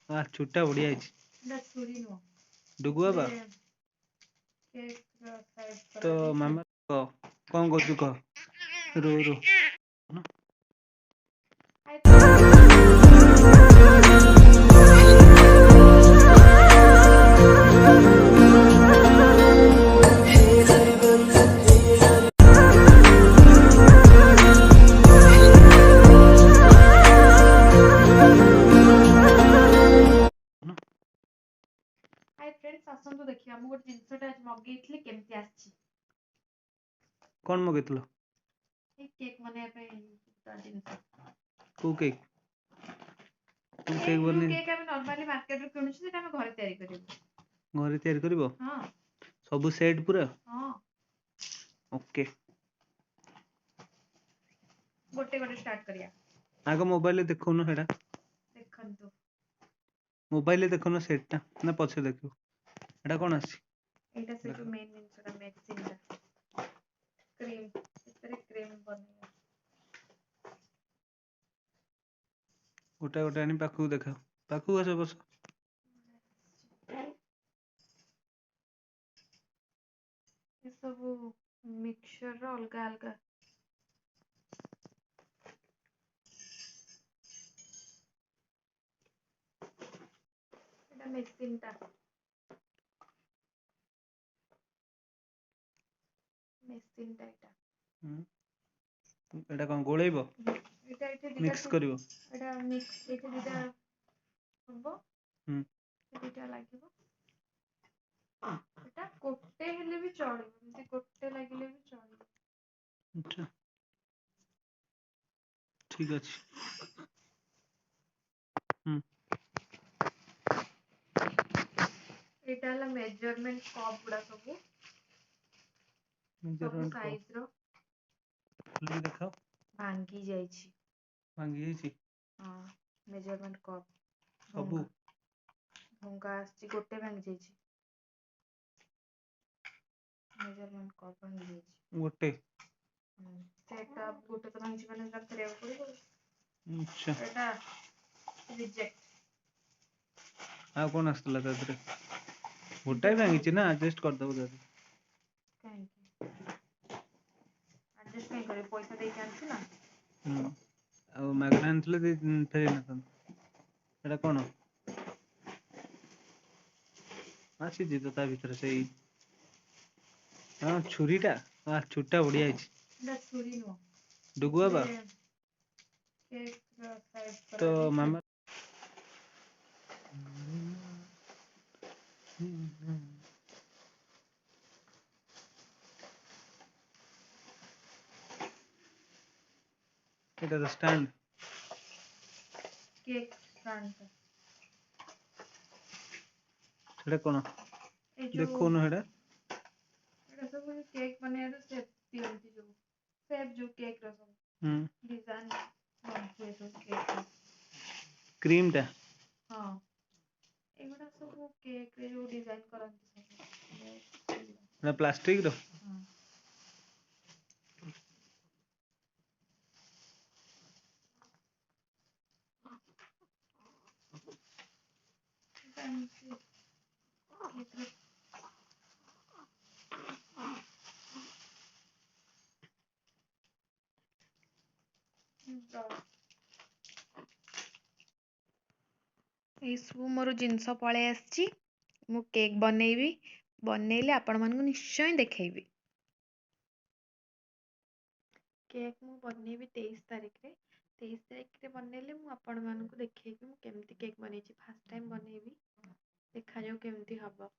ଆ ଛୁରୀଟା ବଢିଆ ହେଇଛି। ଏଟା ଛୁରୀ ନୁହଁ। ଡୁଗୁ ବାବା। ଏଥିରେ କେକ୍ ର ସାଇଜ ତ କରାଯାଏ। ମାମା କହ, କଣ କହୁଛୁ କହ। ରୁ ରୁ। ହାଇ ଫ୍ରେଣ୍ଡସ୍, ଆସନ୍ତୁ ଦେଖିବା ମୁଁ ଗୋଟେ ଜିନିଷଟା ଆଜି ମଗେଇଥିଲି, କେମିତି ଆସିଛି। କଣ ମଗେଇଥିଲ? ଏଇ କେକ୍ ବନେଇବା ପାଇଁ ତା ଜିନିଷ। କୋଉ କେକ୍? ତୁ କେକ୍ କେକ୍ ଯୋଉ ବନେଇ କେକ୍ ଆମେ ନର୍ମାଲି ମାର୍କେଟରୁ କିଣୁଛୁ, ସେଟା ଆମେ ଘରେ ତିଆରି କରିବୁ। ଘରେ ତିଆରି କରିବ? ହଁ। ସବୁ ସେଟ୍ ପୁରା? ହଁ। ଓକେ। ଗୋଟେ ଗୋଟେ ଷ୍ଟାର୍ଟ କରିବା। ଆଗ ମୋବାଇଲରେ ଦେଖଉନୁ ସେଇଟା। ଦେଖନ୍ତୁ। ମୋବାଇଲରେ ଦେଖଉନ ସେଟ୍ ଟା ନା, ପଛରେ ଦେଖିବ। ଏଇଟା କଣ ଆସିଛି? ଏଇଟା ସେ ଦେଖ। ଯୋଉ ମେନ୍ ଜିନିଷଟା, ମେସିନଟା, କ୍ରିମ୍, ସେଥିରେ କ୍ରିମ୍ ବନେଇବା। ଗୋଟେ ଗୋଟେ ଆଣି ପାଖକୁ ଦେଖାଅ। ପାଖକୁ ଆସ, ବସ। ଏସବୁ ମିକ୍ସଚରର ଅଲଗା ଅଲଗା। ଏଇଟା ମେସିନଟା, ମେସିନଟା ଏଇଟା। ହୁଁ, ଏଇଟା କଣ ଗୋଳେଇବ? ଏଇଟା ଏଠି ଦିଟା ମିକ୍ସ କରିବ? ଏଇଟା ମିକ୍ସ, ଏଇଠି ଦିଟା ହବ। ହୁଁ। ଦିଟା ଲାଗିବ। ଏଟା ଗୋଟେ ହେଲେ ବି ଚଳିବ, ଏମିତି ଗୋଟେ ଲାଗିଲେ ବି ଚଳିବ। ଆଚ୍ଛା, ଠିକ ଅଛି। ହୁଁ। ଏଇଟା ହେଲା ମେଜରମେଣ୍ଟ କପ୍ ଗୁଡା ସବୁ, ସବୁ ମେଜରମେଣ୍ଟ କପ୍। ସାଇଜ ର। ଖୋଲିକି ଦେଖାଅ। ଭାଙ୍ଗି ଯାଇଛି। ଭାଙ୍ଗି ଯାଇଛି? ହଁ, ମେଜରମେଣ୍ଟ କପ୍। ସବୁ? ଭଙ୍ଗା ଭଙ୍ଗା ଆସିଛି, ଗୋଟେ ଭାଙ୍ଗି ଯାଇଛି। ମେଜରମେଣ୍ଟ କପ୍ ଭାଙ୍ଗି ଯାଇଛି। ଗୋଟେ? ହୁଁ, ସେଟା ଗୋଟେ ତ ଭାଙ୍ଗିଛି, ମାନେ ସେଟା ଫେରେଇବାକୁ ପଡିବ। ଆଚ୍ଛା। ଏଟା ରିଜେକ୍ଟ। ଆଉ କଣ ଆସିଥିଲା ତା ଦେହରେ? ଗୋଟାଏ ଭାଙ୍ଗିଛି ନା, ଆଡଜଷ୍ଟ କରିଦବ ତା ଦେହରେ। କାହିଁକି ଆଡଜଷ୍ଟ କାହିଁ କରିବି? ପଇସା ଦେଇକି ଆଣିଛୁ ନା। ହୁଁ, ଆଉ ମାଗଣା ଆଣିଥିଲେ ଦେଇ ଫେରେଇ ନଥାନ୍ତ। ଏଇଟା କଣ ଆସିଛି ତ ତା ଭିତରେ? ସେଇ, ହଁ, ଛୁରୀଟା। ଆ ଛୁରୀଟା ବଢିଆ ହେଇଛି। ଏଟା ଛୁରୀ ନୁହଁ। ଡୁଗୁ ବାବା। ଏଥିରେ କେକ୍ ର ସାଇଜ ତ କରାଯାଏ। ମାମା, ଏଇଟା ତ ଷ୍ଟାଣ୍ଡ। Cake stand. ସେଟା କଣ? ଏଇ ଯୋଉ ଦେଖଉନୁ ସେଇଟା। ଏଇଟା ସବୁ କେକ୍ ବନେଇବାର ସେପ୍ ଦିଅନ୍ତି, ଯୋଉ ସେପ୍, ଯୋଉ କେକ୍ ର ସବୁ ହୁଁ। ଡିଜାଇନ ହୁଏ ସବୁ କେକ୍ ର। କ୍ରିମ୍ ଟା? ହଁ, ଏଗୁଡା ସବୁ କେକ୍ ରେ ଯୋଉ ଡିଜାଇନ କରନ୍ତି ସବୁ ଏଇଗୁଡା। ଏଟା ପ୍ଲାଷ୍ଟିକ ର? ହଁ। ଏଟା ଏମିତି କେକ୍ ର। ଏଇସବୁ ମୋର ଜିନିଷ ପଳେଇ ଆସିଛି। ମୁଁ କେକ୍ ବନେଇବି, ବନେଇଲେ ଆପଣମାନଙ୍କୁ ନିଶ୍ଚୟ ଦେଖେଇବି। କେକ୍ ମୁଁ ବନେଇବି 23 ତାରିଖରେ। 23 ତାରିଖରେ ବନେଇଲେ ମୁଁ ଆପଣମାନଙ୍କୁ ଦେଖେଇବି ମୁଁ କେମିତି କେକ୍ ବନେଇଛି। ଫାଷ୍ଟ ଟାଇମ୍ ବନେଇବି, ଦେଖାଯାଉ କେମିତି ହବ।